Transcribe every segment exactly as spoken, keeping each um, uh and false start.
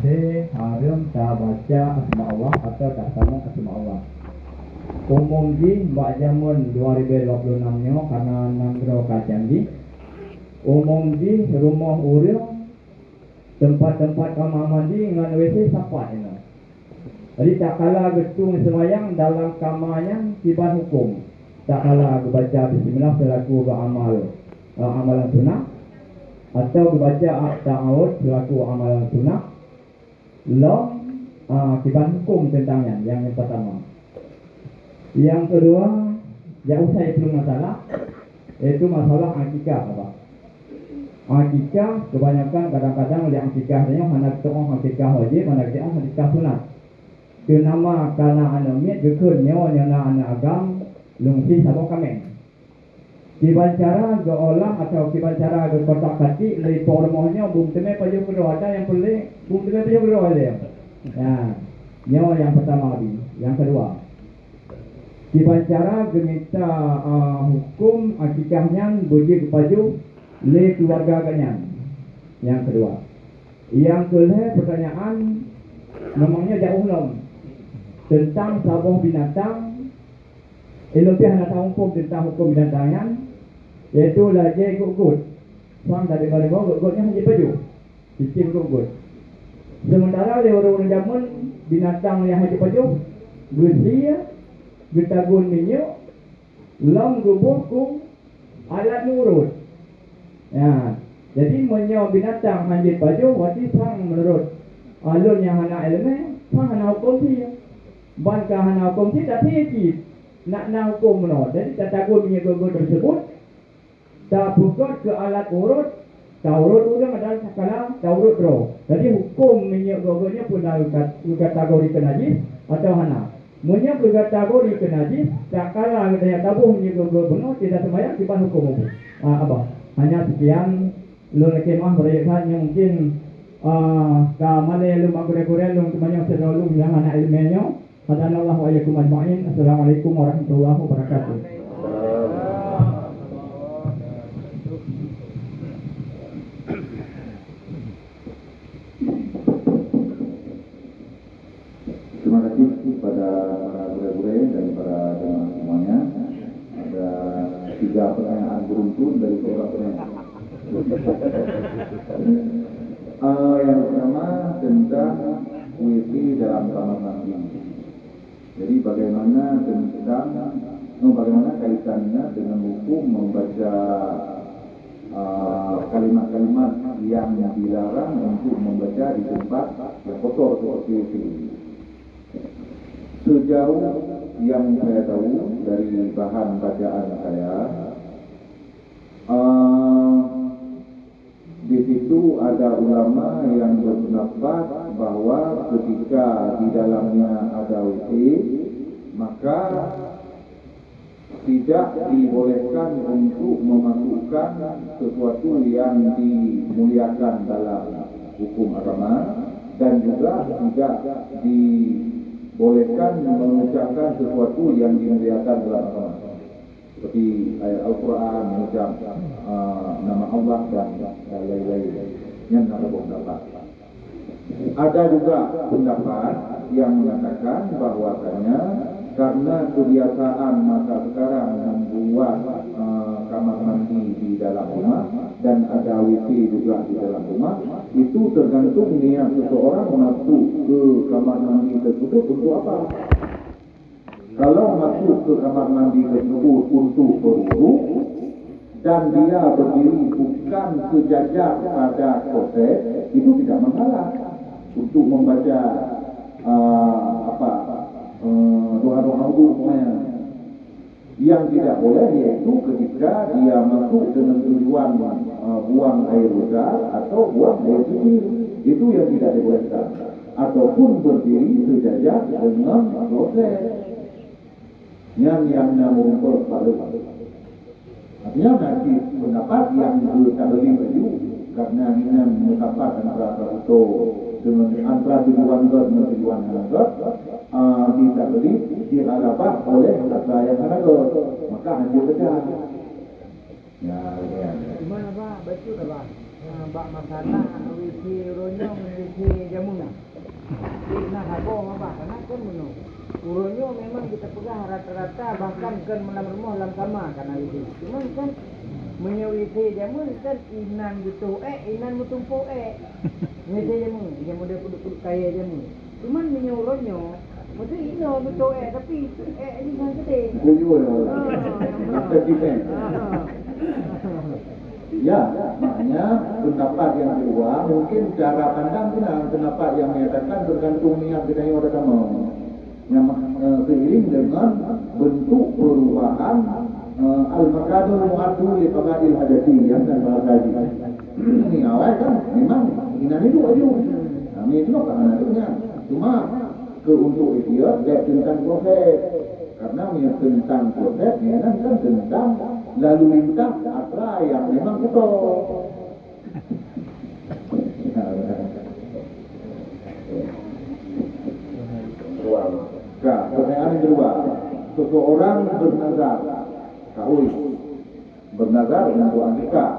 Hareuem tabaca asma Allah atawa tatamong asma Allah. Umum jih bak jameun dua ribu dua puluh enam nyoe, karena nanggroe ka canggih, umum jih rumoh ureuëng, teumpat-teumpat kama mandi ngon W C sapat inoe. Jadi, tak kala geutueng seumayang dalam kama nyan kiban huköm. Tak kala geubaca bismillah seulaku bak amal, eh, amalan sunat, atau geubaca at-ta'awudz seulaku amalan sunat, lom, ah, kiban huköm teuntang nyan, nyang, nyang peutama. Nyang keudua, nyang usai peue masalah, yaitu masalah akikah, Abah. Akikah, kebanyakan kadang-kadang lé akikah nyoe hana geutu'oh akikah wajéb, hana geutu'oh akikah sunat. Keu nama kana aneuk miet geukheun nyoe, nyoe na aneuk agam, lungsi saboh kaméng. Kiban cara geuolah atawa kiban cara geukotak-katik lé po rumoh nyoe, bum teumé pajoh keudroe, ada nyang peureulée bum teumé pajoh keudroe lé. Nah, nyoe nyang peutama bi. Nyang keudua, kiban cara geumita, a, huköm akikah nyan beujeuet geupajoh lé keuluwarga geuh nyan. Nyang keudua. Nyang keulhée peutanyaan, memangnya jauh lom, teuntang saboh binatang, ilôn pih hana tahu huköm teuntang huköm binatang nyan, yaitu lagée gok-gok. Sang dari baréng gok-gok nyan hana jipajoh, cicém gok-gok. Sementara lé ureuëng-ureuëng jameun, binatang nyang hana jipajoh, geusie, geutagun minyeuk, lom geuboh keu alat meurot. Ya, jadi meunyoe binatang hana jipajoh, berarti sang meunurot ulôn nyang hana iéleumé, sang hana huköm sie. Ban ka hana huköm sie, tasie cit, nak na huköm meunoe. Jadi tatagun minyeuk gok-gok teuseubot, tapeugöt keu alat urot, taurot ureuëng adalah sakala taurot droe. Jadi huköm minyeuk gok-gok nyoe peue na geukat-, geukategori keu najis atawa hana. Meunyoe geukategori keu najis, sakala geutanyoe taboh minyeuk gok-gok bunoe, tidak seumayang kiban huköm Abah. Ah, Abah. Hanya sekian, lôn lakée meu'ah beurayek that nyoe mungkin, ah, ka malée lôn bak gurée-gurée lôn teumanyong sidroe lôn nyang hana iéleumé nyoe. Hadanallahu wa iyyakum ajma'in. Assalamualaikum warahmatullahi wabarakatuh. Terima kasih kepada para gurée-gurée dan para jemaah semuanya. Ada tiga pertanyaan beruntun dari seorang penanya. Eh, yang pertama tentang W C dalam kamar mandi. Jadi, bagaimana tentang, oh, bagaimana kaitannya dengan hukum membaca, ah, kalimat-kalimat yang dilarang untuk membaca di tempat yang kotor seperti W C? Sejauh yang saya tahu dari bahan bacaan saya, ah, di situ ada ulama yang berpendapat bahwa ketika di dalamnya ada W C, maka tidak dibolehkan untuk memasukkan sesuatu yang dimuliakan dalam hukum agama, dan juga tidak dibolehkan mengucapkan sesuatu yang dimuliakan dalam agama, seperti ayat Al-Quran, mengucap, ah, nama Allah dan, dan lain-lain. Nyan na saboh pendapat. Ada juga pendapat yang mengatakan bahwasanya karena kebiasaan masa sekarang membuat, eh, kamar mandi di dalam rumah dan ada W C juga di dalam rumah, itu tergantung niat seseorang masuk ke kamar mandi tersebut untuk apa. Kalau masuk ke kamar mandi tersebut untuk berwudu dan dia berdiri bukan sejajar pada kloset, itu tidak menghalang untuk membaca, ah, apa, eh, doa-doa wudu semuanya. Yang tidak boleh yaitu ketika dia masuk dengan tujuan, eh, buang air besar atau buang air kecil. Itu yang tidak dibolehkan. Ataupun berdiri sejajar dengan kloset. Nyan nyang na meurumpok kepala. Artinya, na cit pendapat nyang geutabeli laju, karena nyan meusapat antara sabuto dengan antara tujuan gèt dengan tujuan hana gèt, ah, ditabeli, diharapkan oleh rasa nyang hana gèt, maka hanjeuet pecah. Ya, ya. Cuman, Abah, betul, Abah. Ah, bak masalah W C ronyong, W C jameun. Boh babah, karena kan bunoe. Uroe nyoe memang kita peugah rata-rata bahkan kan malam rumoh lam kama kana itu. Cuman kan meunyoe W C jameun kan inan geutoh ék, inan meutumpôk ék. W C jameun, jameun dia puduk-puduk kaya jameun. Cuman meunyoe uroe nyoe, mesti inoe geutoh ék, tapi ék ini kan gede. Kuyuh ya. Ah, ya. Master defense. Ah. Ya, makanya pendapat yang kedua, mungkin cara pandang kena pendapat yang menyatakan tergantung niat kita yang ada sama. Yang, eh, seiring dengan bentuk perubahan, eh, al-makanul mu'addu li qada'il hajati, ya, dan bahasa haji. Ni awai kan memang inan hidup aju. Kami juga kan ada punya. Cuma ke untuk ikhtiar, dia tentang proses. Karena meunyoe teuntang proses, nyan kan teuntang lalu lintas atra nyang memang beutôi. Ka, pertanyaan yang kedua. Seseorang bernazar, kaul, bernazar untuk akikah.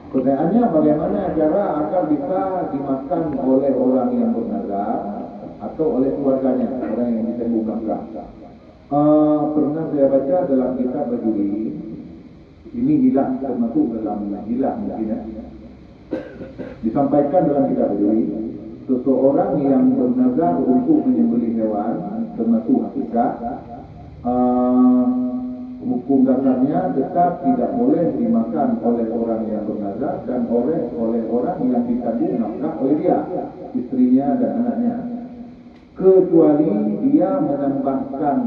Pertanyaannya, bagaimana cara agar bisa dimakan oleh orang yang bernazar atau oleh keluarganya, orang yang ditanggung nafkah? Ah, pernah saya baca dalam kitab Bajuri, ini hilah, termasuk dalam hilah mungkin, ya. Disampaikan dalam kitab Bajuri, seseorang yang bernazar untuk menyembelih hewan, termasuk akikah, ah, hukum dasarnya tetap tidak boleh dimakan oleh orang yang bernazar dan oleh, oleh orang yang ditanggung nafkah oleh dia, istrinya dan anaknya. Kecuali dia menambahkan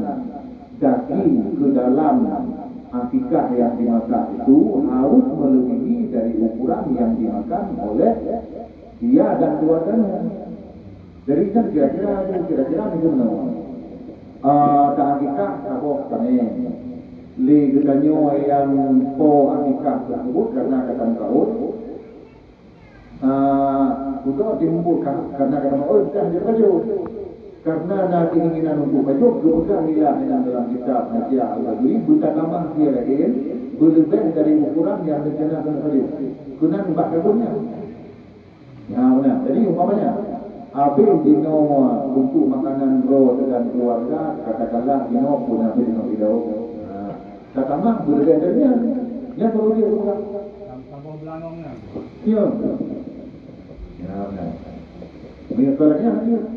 daging ke dalam akikah yang dimasak itu harus melebihi dari ukuran yang dimakan oleh dia dan keluarganya. Jadi kan kira-kira tu, kira-kira macam mana? Ah, tak akikah saboh taneng. Lé geutanyoe nyang po akikah tersebut karena kata meukaul, ah, kuto timbul ka-, karena kata meukaul, dah jadi baju. Karena na keinginan untuk baju, geupeugah nilai dalam kitab Nasihat Al-Bajuri, beutamah dia lain, beuleubeh dari ukuran yang rencana kena baju. Keunan bak kabunnya. Ya, benar. Jadi, umpamanya, habis jinoe untuk makanan droe dan keluarga, katakanlah jinoe pun habis jinoe di laut. Ha. Katakanlah, beureugan dari nyan. Nyan baru dia ureueng. Saboh beulangong nyan. Ya. Ya, benar. Meunyoe soalan nyan,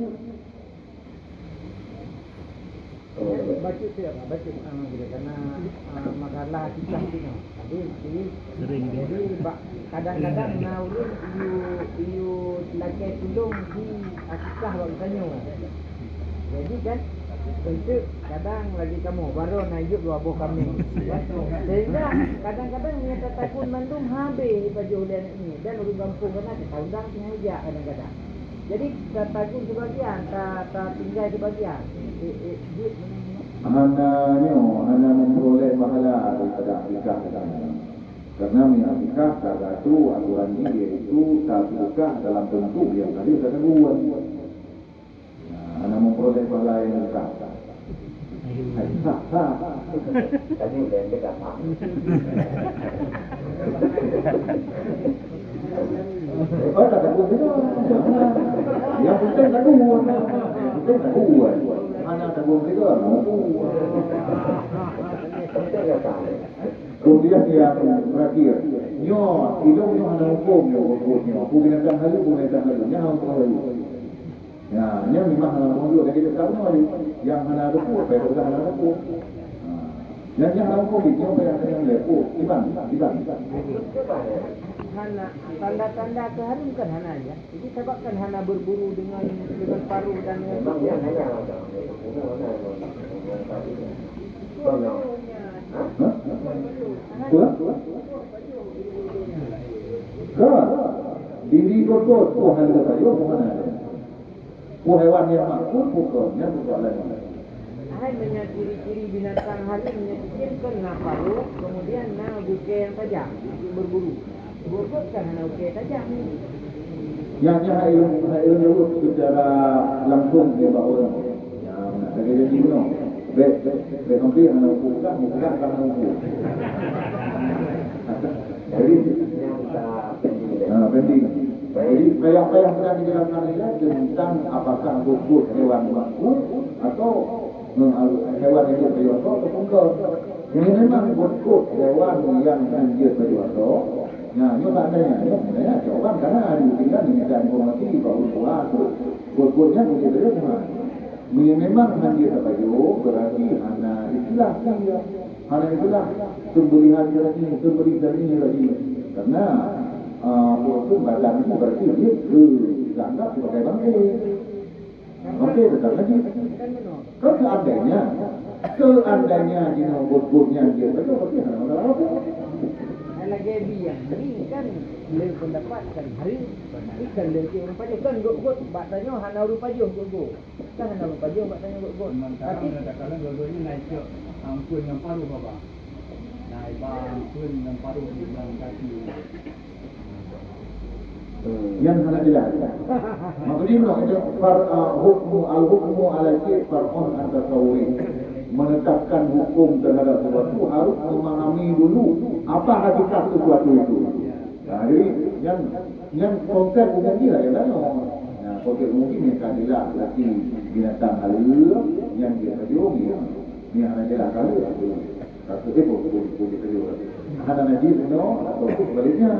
Bacut tu ya, bacut. Ah, gitu. Karena, ah, masalah akikah tu, nah. Jadi, jadi, Sering dia. Jadi, ba-, kadang-kadang na ulun iyu, iyu lakée tulông di akikah bak geutanyoe. Jadi kan, bentuk kadang lagi kamoe, baru na hidup dua boh kambing. Sehingga kadang-kadang meunyoe tatagun mandum habéh pajoh ulée aneuk miet dan ureueng gampông kana tataundang singoh jak kadang-kadang. Jadi, tatagun sibagian, ta-, tatinggai sibagian. Eh, eh, duit mana ni? Hana nyoe, hana memperoleh pahala daripada akikah tadi. Karena meunyoe akikah, salah satu aturan ni iaitu taseudekah dalam bentuk yang tadi tatagun. Nah, hana memperoleh pahala yang besar. Tadi udah yang dekat, Pak. Oh, tak takut juga. Yang penting takut. Yang penting takut. Mana takut juga? Kemudian yang terakhir, nyoe, ilong nyoe hana hukum nyoe, hukum nyoe. Hukum binatang halu, hukum binatang halu. Nyoe hukum halu. Ya, nyan memang hana muncul lagi tak tahu lagi. Yang hana ada pun, payah peugah hana ada pun. Ha. Yang, yang hana muncul, nyoe payah tanya dia, oh, iban, iban. Hana, tanda-tanda keuhareuman kan hana, ya. Jadi, sabab kan hana berburu dengan, dengan paruh dan dengan... Memang dia hana. Hah? Apa? Kan? Diri betul, Tuhan lebih baik, Tuhan ada. Pue hewan nyang makbul, pue kon, nyan persoalan nyan. Hai, meunyoe ciri-ciri binatang halu, meunyoe cicém kon na paruh, kemudian na bukée nyang tajam untuk berburu. Bukon kan hana bukée tajam. Nyan, nyan hai ilmu, hai ilmu secara langsung di bawah. Ya, nak kata jadi guna. Bek, bek, bek hampir hana hukum kan, hukum kan hana hukum. Jadi, ha, pending. Jadi, payah-payah meunan dijelaskan lé tentang apakah buet-buet hewan makhluk atau, eh, hewan nyang jeuet bak droe atau bukan. Jadi, memang buet-buet hewan nyang hana jeuet bak droe, nah, nyoe seandainya, nyoe seandainya jawaban karena ada tinggal meminta informasi bak ureueng tuha tu. Buet-buet nyan jeuet bak droe. Meunyoe memang hana jeuet bak droe, berarti hana istilah dia. Hana istilah seumbeulihan jernih, seumbeulihan jernih tadi. Karena, ah, apa tu, badan itu berarti dia ke, dianggap sebagai bangkai. Bangkai tetap najis. Kan seandainya, seandainya jinoe buet-buet nyan jeuet bak droe, berarti hana masalah apa. Hai lagèe biyah ni kan, le pendapat kan hari, tapi kan le ureueng pajoh kan, buet-buet bak tanyoe hana ureueng pajoh buet-buet. Kan hana ureueng pajoh bak tanyoe buet-buet. Sementara tapi meunyoe takalon dua-duanya na icok ampeuen ngon paruh, Baba. Na iba ampeuen ngon paruh di dalam kaki. Yang hana jelas. Maksudnya, no, itu far-, uh, hukmu, al-hukmu ala syai' far'un an tasawwuri. Menetapkan hukum terhadap sesuatu harus memahami dulu apa hakikat sesuatu itu. Nah, jadi, yang, yang konsep umum dia adalah, no. Nah, konsep umum ini keadilan, berarti binatang halal, yang dia kacau, yang, yang hana jelas halal. Satu dia pun, pun, pun dia kacau. Hana najis, no, atau sebaliknya.